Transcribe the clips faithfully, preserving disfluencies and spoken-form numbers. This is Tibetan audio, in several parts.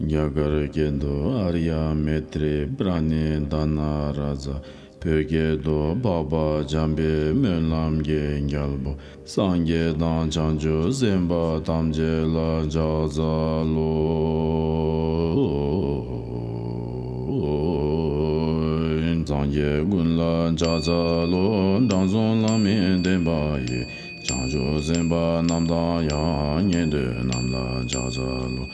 རྒྱ་གར་སྐད་དུ། ཨཱརྱ་མཻ་ཏྲེ་པྲ་ཎི་དྷ་ན་རཱ་ཛ། བོད་སྐད་དུ། འཕགས་པ་འཇམ་དཔལ་སྨོན་ལམ་གྱི་རྒྱལ་པོ། སངས་རྒྱས་དང་བྱང་ཆུབ་སེམས་དཔའ་ཐམས་ཅད་ལ་ཕྱག་འཚལ་ལོ། སངས་རྒྱས་ཀུན་ལ་ཕྱག་འཚལ་ལོ། དྲང་སྲོང་བླ་མའི་བསྟན་པ་ཡི། བྱང་ཆུབ་སེམས་དཔའ་རྣམས་དང་ཡང་། ཉན་ཐོས་རྣམས་ལ་ཕྱག་འཚལ་ལོ།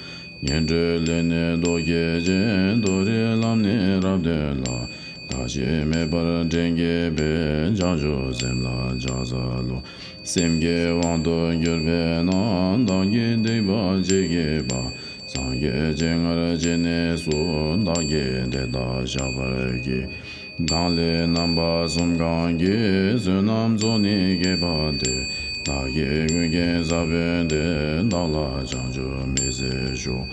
ཉན་ཐོས་ལས་ནི་ལྡོག་བགྱིད་ཅིང་། མཐོ་རིས་ལམ་ནི་རབ་སྟོན་ལ། བདག་གཞན་མེད་པར་འདྲེན་བགྱིད་པའི། བྱང་ཆུབ་སེམས་ལ་ཕྱག་འཚལ་ལོ། སེམས་ཀྱི་དབང་དུ་གྱུར་པས་ན། བདག་གི་སྡིག་པ་ཕྱིར་བགྱིད་པ། སངས་རྒྱས་སྤྱན་སྔར་བྱོན་ནས་སུ། བདག་གིས་དེ་དག་བཤགས་པར་བགྱི། གང་ལས་རྣམ་པ་གསུམ་གང་གིས། བསོད་ནམས་ཚོགས་ནི་བསྐལ་པ་འདིར། བདག་གིས་ཀུན་ཀྱང་བསགས་པའི་དེ། བདག་ལ་བྱང་ཆུབ་མི་ཟད་ཤོག།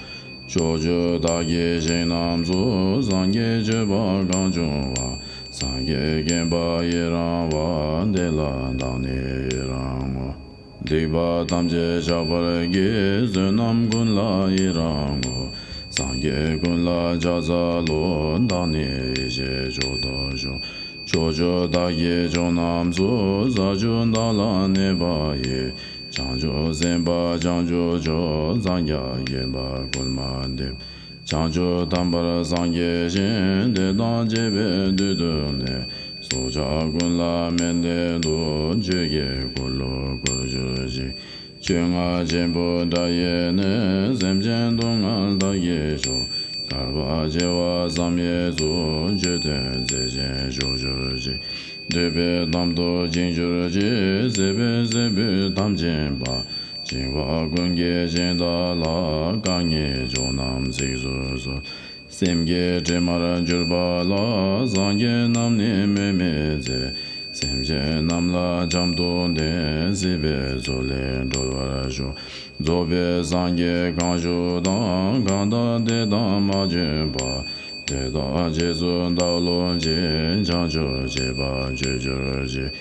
ཕྱོགས་བཅུ་དག་གི་ཞིང་རྣམས་སུ། སངས་རྒྱས་སྤྱོད་པ་གང་བྱུང་བ། སངས་རྒྱས་མཁྱེན་པ་ཡི་རང་བ། དེ་ལ་བདག་ནི་ཡི་རང་ངོ་། སྡིག་པ་ཐམས་ཅད་བཤགས་པར་བགྱི། བསོད་ནམས་ཀུན་ལ་ཡི་རང་ངོ་། སངས་རྒྱས་ཀུན་ལ་ཕྱག་འཚལ་ལོ། བདག་ནི་ཡེ་ཤེས་མཆོག་ཏུ་ཞུགས། ཕྱོགས་བཅུ་དག་གི་ཕྱོགས་རྣམས་སུ། ས་བཅུ་དག་ལ་གནས་པ་ཡི། བྱང་ཆུབ་སེམས་དཔའ་བྱང་ཆུབ་མཆོག། སངས་རྒྱས་མཁྱེན་པ་ཀུན་མ་འདས། བྱང་ཆུབ་དམ་པར་སངས་རྒྱས་ཤིང་། དེ་དང་བཅས་པའི་མདུན་དུ་ནི། སྲོག་ཆགས་ཀུན་ལ་མི་བསྟན་དུ། ཆོས་ཀྱི་འཁོར་ལོ་བསྐོར་གྱུར་ཅིག། ཆོས་རྔ་ཆེན་པོའི་སྒྲ་ཡིས་ནི། སེམས་ཅན་སྡུག་བསྔལ་དག་གྱིས་སྐྱོབ། བསྐལ་པ་བྱེ་བ་ཙམ་ཡས་སུ། བརྗོད་དོན་མཛད་ཅིང་བཞུགས་གྱུར་ཅིག། འདོད་པའི་དམ་དུ་བཅིངས་གྱུར་ཅིག། སྲིད་པའི་སྲད་བུའི་དམ་བཅིངས་པ། འཆིང་བ་ཀུན་གྱི་ཞིང་དག་ལ། རྐང་གཉིས་ཕྱོགས་རྣམས་གཟིགས་སུ་གསོལ། སེམས་ཀྱི་དྲི་མར་གྱུར་པ་ལ། སངས་རྒྱས་རྣམས་ནི་སྨོད་མི་མཛད། སེམས་ཅན་རྣམས་ལ་བྱམས་སྟོབས་ལྡན། སྲིད་པའི་མཚོ་ལས་སྒྲོལ་བར་ཤོག། རྫོགས་པའི་སངས་རྒྱས་གང་བཞུགས་དང་། གང་དག་དེ་དག་མ་བྱོན་པ། དེ་དག་རྗེས་སུ་བདག་སློབ་ཅིང་། བྱང་ཆུབ་སྤྱད་པ་སྤྱོད་གྱུར་ཅིག།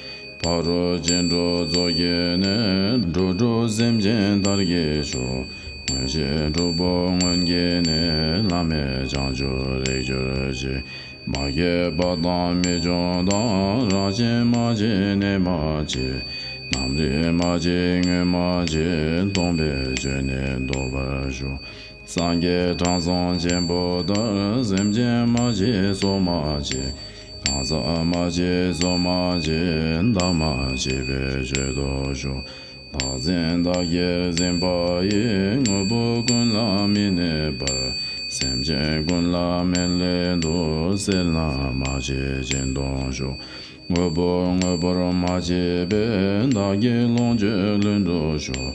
ཕ་རོལ་ཕྱིན་དྲུག་རྫོགས་བགྱིས་ནས། འགྲོ་དྲུག་སེམས་ཅན་མཐར་ཐུག་ཤོག། མངོན་ཤེས་དྲུག་པོ་མངོན་བགྱིས་ནས། བླ་མེད་བྱང་ཆུབ་རེག་གྱུར་ཅིག། མ་སྐྱེས་པ་དང་མི་འབྱུང་དང་། རང་བཞིན་མ་སྐྱེས་གནས་མ་སྐྱེས། རྣམ་རིག་མ་སྐྱེས་སྔོན་མ་སྐྱེས། སྟོང་པའི་ཆོས་ནི་རྟོགས་པར་ཤོག། སངས་རྒྱས་དྲང་སྲོང་ཆེན་པོ་ལྟར། སེམས་ཅན་མ་སྐྱེས་སྲོག་མ་སྐྱེས། གང་ཟག་མ་སྐྱེས་སྲོག་མ་སྐྱེས། བདག་མ་སྐྱེས་པའི་ཆོས་རྟོགས་ཤོག། བདག་འཛིན་བདག་གིར་འཛིན་པ་ཡི། དངོས་པོ་ཀུན་ལ་མི་གནས་པར། སེམས་ཅན་ཀུན་ལ་མི་གནས་དུ། སེར་སྣ་མ་སྐྱེས་སྦྱིན་གཏོང་ཤོག། དངོས་པོ་དངོས་པོར་མ་སྐྱེས་པས། བདག་གི་ལོངས་སྤྱོད་ལྷུན་གྲུབ་ཤོག།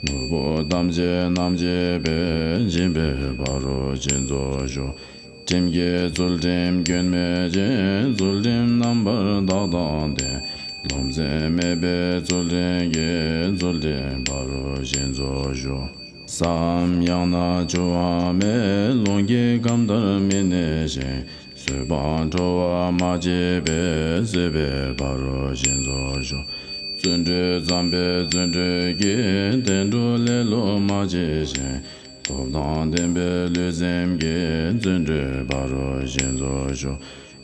དངོས་པོ་ཐམས་ཅད་རྣམ་སྐྱེས་པས། སྦྱིན་པའི་ཕ་རོལ་ཕྱིན་རྫོགས་ཤོག། ཁྲིམས་ཀྱི་ཚུལ་ཁྲིམས་སྐྱོན་མེད་ཅིང་། ཚུལ་ཁྲིམས་རྣམ་པར་དག་དང་ལྡན། རློམ་སེམས་མེད་པའི་ཚུལ་ཁྲིམས་ཀྱིས། ཚུལ་ཁྲིམས་ཕ་རོལ་ཕྱིན་རྫོགས་ཤོག། ས་འམ་ཡང་ན་ཆུ་འམ་མེ། རླུང་གི་ཁམས་ལྟར་མི་གནས་ཤིང་། བཟོད་པ་ཁྲོ་བ་མ་སྐྱེས་པས། བཟོད་པའི་ཕ་རོལ་ཕྱིན་རྫོགས་ཤོག། བརྩོན་འགྲུས་བརྩམས་པའི་བརྩོན་འགྲུས་ཀྱིས། བདེ་འགྲོའི་ལེ་ལོ་མ་སྐྱེས་ཤིང་། སྟོབས་དང་ལྡན་པའི་ལུས་སེམས་ཀྱིས། བརྩོན་འགྲུས་ཕ་རོལ་ཕྱིན་རྫོགས་ཤོག།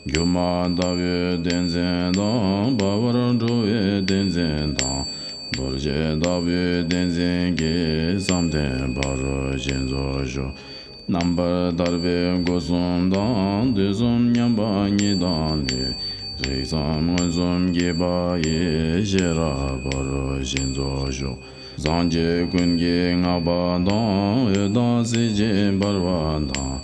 སྒྱུ་མ་ལྟ་བུའི་བདེན་འཛིན་དང་། སྦ་བར་འགྲོ་བའི་བདེན་འཛིན་དང་། རྡོ་རྗེ་ལྟ་བུའི་བདེན་འཛིན་གྱིས། བསམ་གཏན་ཕ་རོལ་ཕྱིན་རྫོགས་ཤོག། རྣམ་པར་ཐར་པའི་སྒོ་གསུམ་དང་། དུས་གསུམ་མཉམ་པ་ཉིད་དང་ནི། རིགས་གསུམ་མངོན་སུམ་རྒྱས་པ་ཡི། ཤེས་རབ་ཕ་རོལ་ཕྱིན་རྫོགས་ཤོག། སངས་རྒྱས་ཀུན་གྱིས་བསྔགས་པ་དང་། འོད་དང་གསལ་བྱེད་འབར་བ་དང་།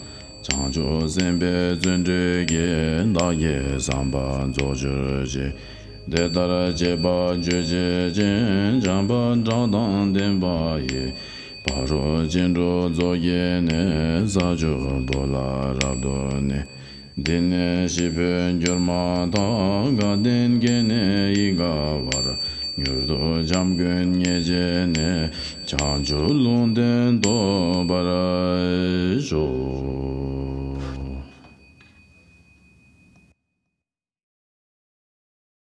བྱང་ཆུབ་སེམས་དཔའི་བརྩོན་འགྲུས་ཀྱིས། བདག་གི་བསམ་པ་རྫོགས་གྱུར་ཅིག། དེ་ལྟར་སྤྱད་པ་སྤྱོད་བྱེད་ཅིང་། བྱམས་པ་བགྲང་དང་ལྡན་པ་ཡིས། ཕ་རོལ་ཕྱིན་དྲུག་རྫོགས་བགྱིས་ནས། ས་བཅུ་པོ་ལ་རབ་ཏུ་གནས། འདི་ནས་འཆི་འཕོས་འགྱུར་མ་ཐག། དགའ་ལྡན་གྱི་ནི་ཡིད་དགའ་བར། མྱུར་དུ་འཇམ་མགོན་ཉིད་མཇལ་ནས། བྱང་ཆུབ་ལུང་བསྟན་ཐོབ་པར་ཤོག།